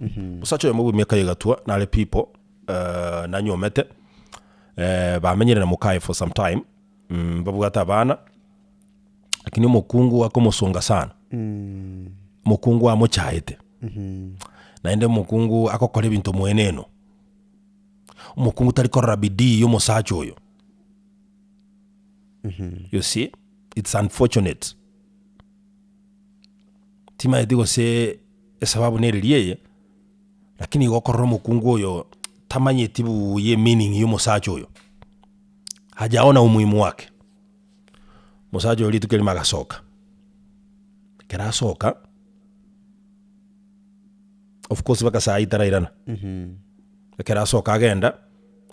Omosacha oyomo bw'emiaka ya egatwa nare pipo, nanyuomete, bamenyire na mokaye for some time, mbabwate abana, lakini omokungu akomosonga sana, omokungu amochaete, naende omokungu agokora ebinto mweneno, omokungu tari korora bidii ya omosacha oyo, you see, it's unfortunate. Timanyeti gose esababu nereria eye, lakini igo okorora omokungu oyo tamanyeti buya emeaning ya omosacha oyo, hajaona umuhimu wake. Omosacha oyo rituko erimo agasoka, ekero asoka, of course mpaka saa hii tarairana, ekero asoka agenda,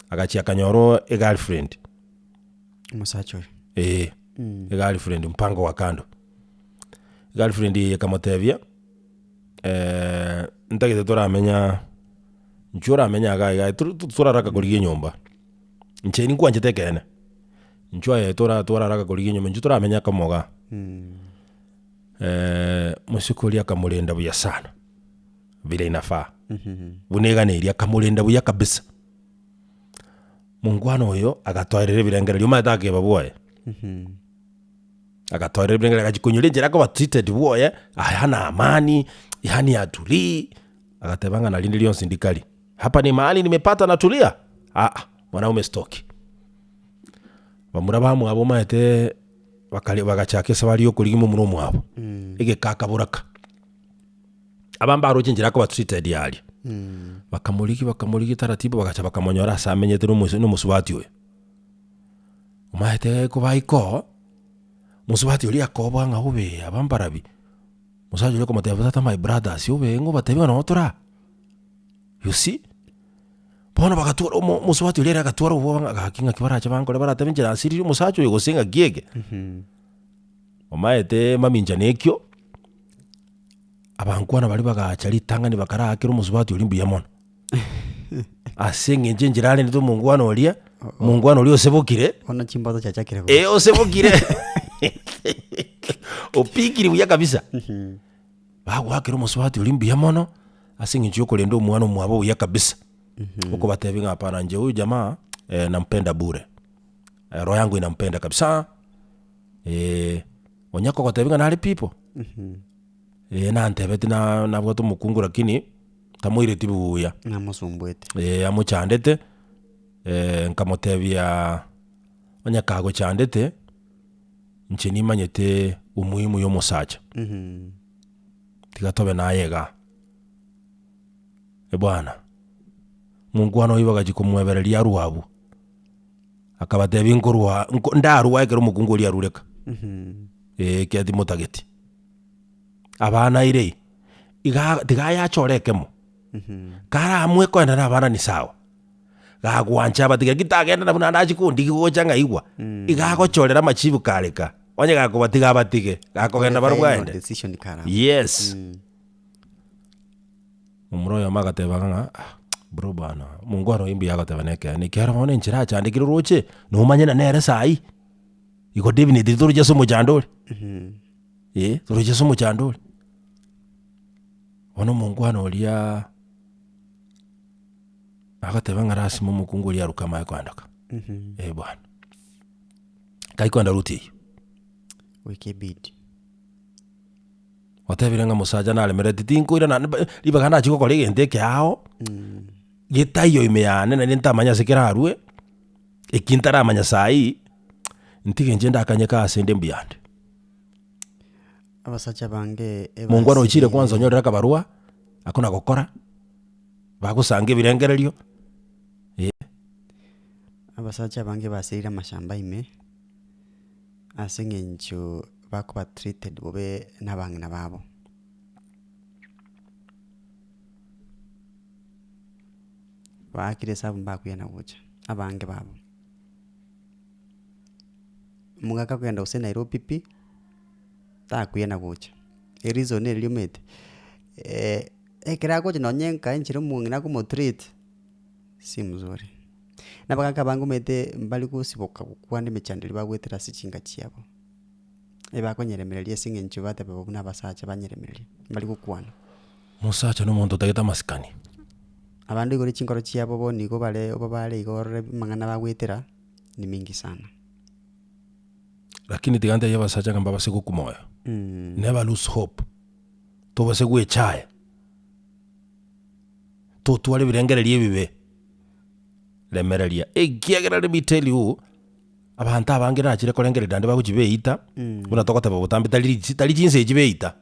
agachia akanyora egirlfriend. Omosacha oyo. Eeh, egirlfriend mpango wa kando. Girlfriend eye ekamotebia, ntagete toramenya, inchuo oramenya iga iga toro toraraka korigia enyomba, inche ninkwanchete ekeene, inchuo aye tora twararaka korigia enyomba, inchuo toramenya komo igaa. Mosike oria akamorenda buya sana, vile inafaa, buna eganeiri akamorenda buya kabisa. Mongwana oyo agatoerera ebirengererio omanyete akeba bwoye. Agatoerera ebirengererio agachia konyora enchera akoba treated bwoye, aya hana amani, yaani hatulii, agateba ng'a na rinde rionsi ndikari. Hapa ni mahali nimepata natulia? Aa, mwanaume sitoki. Bamura bamwabo omanyete bakare bagachaka esabari ya okorigia momura omwabo, egeka akaboraka. Aba mbaroche enchera akoba treated aria, bakamorigia bakamorigia taratibu bagacha bakamonyora ase amenyete na omoise na omosubati oyo. Omaete kobaika oo, mosubati oria akoboa ng'a obe aba mbarabi, omosacha oria akomotebia tata my brothers obe ng'o obatebie ng'a noo tore aa, you see? Bono bagatwara omo omosubati oria ere agatwara obwoba ng'a gaki ng'aki barache bankore baratebe inche nasiririe omosacha oyo gose ng'aki eke. Omaete mamincha na ekio, abankwana baria bagacha ritang'ani bakaraakera omosubati oria mbuya mono. Ase eng'encho enchera arendete omongwana oria, omongwana oria osebokire, Bono chimboto chiachakire eh gocha. osebokire opikiri buya kabisa. Bagoakera omosubati oria mbuya mono, ase eng'encho ya okorenda omwana omwabo buya kabisa. Okobatebia ng'a hapana inche huyu jamaa nampenda bure, roho yangu inampenda kabisa. Onye kogotebia ng'a nare pipo, eh nantebeti na nabwate omokungu lakini tamoireti buya. Namosumbuete. Eh amochandete, nkamotebia onye kagochandete, inche nimanyete umuhimu ya omosacha, tiga tobe naye igaa. Bwana, monkwana oyio bagachia komwebereria arwe abwo. Akabatebia nkorwa nko ndarwa ekero omokungu oria arure ka, eh ekiagera timotageti. Abana aire iga tiga ayachore ekemo, karamue koenda na abana ni sawa, gagwancha abatige lakini tagenda nabwo naende achie kondigia gocha ng'a igwa, iga agochorera amachibu kare ka, onye gakobatiga abatige, gakogenda barobwo Final aende. decision kare amo. Yes. Momura oyomo agateba ng'a ah bro bana, omongwana oyo mbuya agoteba nekeene, ekiagera bono enchera achandekire oroche, nomanye na nere saii, igo definitely toroche ase omochando ore, eh toroche ase omochando ore. Bono omongwana oriaaa agateba ng'a lasima omokungu oria aruke amanye koendoka, eh bwana. Kai koenda route eywo. Goika ebidi. Otebire ng'a mosacha naremereti tinkoirana naende ribaga nachia gokora egento ekeao, getaiyo ime yane naende ntamanye ase kerarwe, eki ntaramanya saii, ntige inche ndakanyeke ase inde mbuyande. Abasacha bange Mongwana ochire ebasire kwanza onyorere akabarua, akona gokora, bagosanga ebirengererio, eh. Abasacha abange basirire amashamba ime, ase eng'encho bakoba treated bobe na abang'ina babo. Baakire esabu mbakuyana gocha, abange babo. Omogaka akogenda gose Nairobi pi, takuyana gocha, ereason neri omanyete, ekero agocha nonye nka enchera omong'ina akomotreat, si mzuri. Na abagaka abange omanyete mbari gosiboka gokwana emechando eria bagoetera ase chinka chiabo. Ebakonyeremereria ase eng'encho bateba buna abasacha banyeremereria, mbari gokwana. Omosacha na omonto otagete amasikani. Abande igoro chinkoro chiabo bono igo bare obabare igo orore amang'ana bagoetera ni mingi sana. Lakini tiga ntebie abasacha ng'a mbabase gokwa moyo. Never lose hope. Tobase gwechaya. Totware ebirengererio ebibe. Remereria. Ekiagera let me tell you, abanto abange nachire korengereria naende bagochia beita, buna togoteba botambe tari richi tari chinsa echi beita,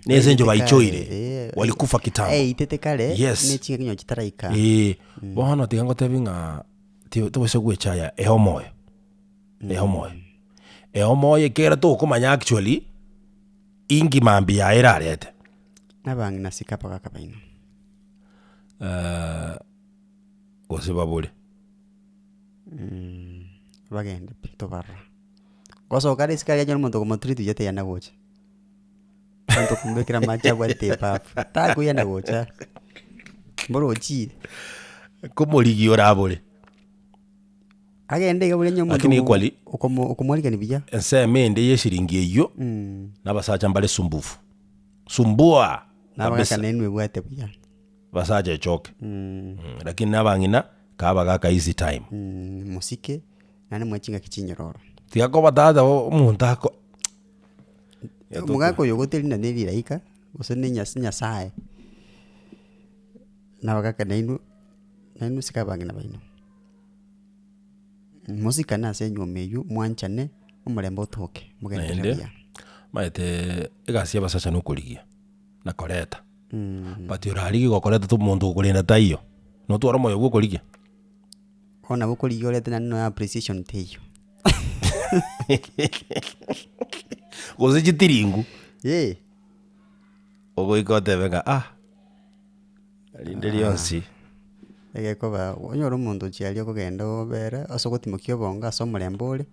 na ase engencho baichoire, walikufa kitambo. Eitete kare, Yes. ne chingaki nonye chitaraika. Eeh, bono tiga ngotebi ng'a ti tobase gwechaya ehe omoyo, ehe omoyo, ehe omoyo ekiagera tokomanya actually, inki mambia yaye erarete. Abang'ina sika abagaka baino. Gose babore. Bagende pi tobarora. Gosoka are isiko aria anyore omonto okomotreat buya tayana gocha. Omonto okomobekera amache abwate ebafu, takoiyana gocha, mboro ochire. Komorigia orabore. Agende iga buya onye omonto Lakini equally, okomo okomwarigani buya. Ensemo ende ya eshiringi eyio, na abasacha mbare sumbufu. Sumbua! Nabagaka Kabisa. nainwe ebwate buya. Basacha echoke. Lakini na abang'ina, kaa abagaka easy time. Mosike, naende moe chingaki chinyororo. Tiga koba tata omonto ako Omogaka oyo ogoterina ne rilaika, gose ne nyas nyasaye, nabagaka nainwe, nainwe sika abang'ina baino. Mosikane ase enywomo eywo, mwanchane, omorembe otoke, mogenderere Naende, buya. omanyete egasi ya abasacha nokorigia, na koreta. But orarigie gokoreta to omonto okorenda taiyo, notware omoyo bwa okorigia. Bono nabo okorigia orete naende nonya appreciation teiyo. Gose chitiringu, Eh. ogoika otebe ng'a ah, rinde rionsi. Egekoba onyore omonto ochia aria okogenda obere ase ogotimokia obongo ase omorembe ore,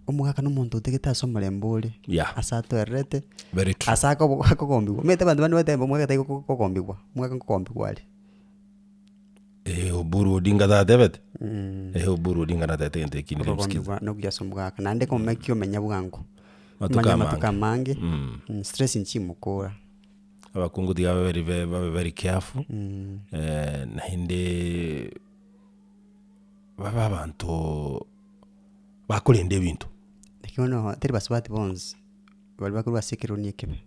omogaka na omonto otagete ase omorembe ore, Yeah. ase atoererete, Very true. ase akobo akogombiwa. Omanyete abanto bande bagoteba omogaka tari go kogombigwa, omogaka nkogombigwa are. Eh, Oburu Odinga tatebete? Eh, Oburu Odinga natebete egento eki ndire msikize. Okogombigwa nokuya ase omogaka, naende komeki omenya bwango, Matuko omanye amatuko amange. amange, stress nchimokora. Abakungu tiga babe very ve- babe very careful, naende babe abanto bakorenda ebinto. Lakini bono tari basubati bonsi, baria bakorwa ase ekeroni ekebe.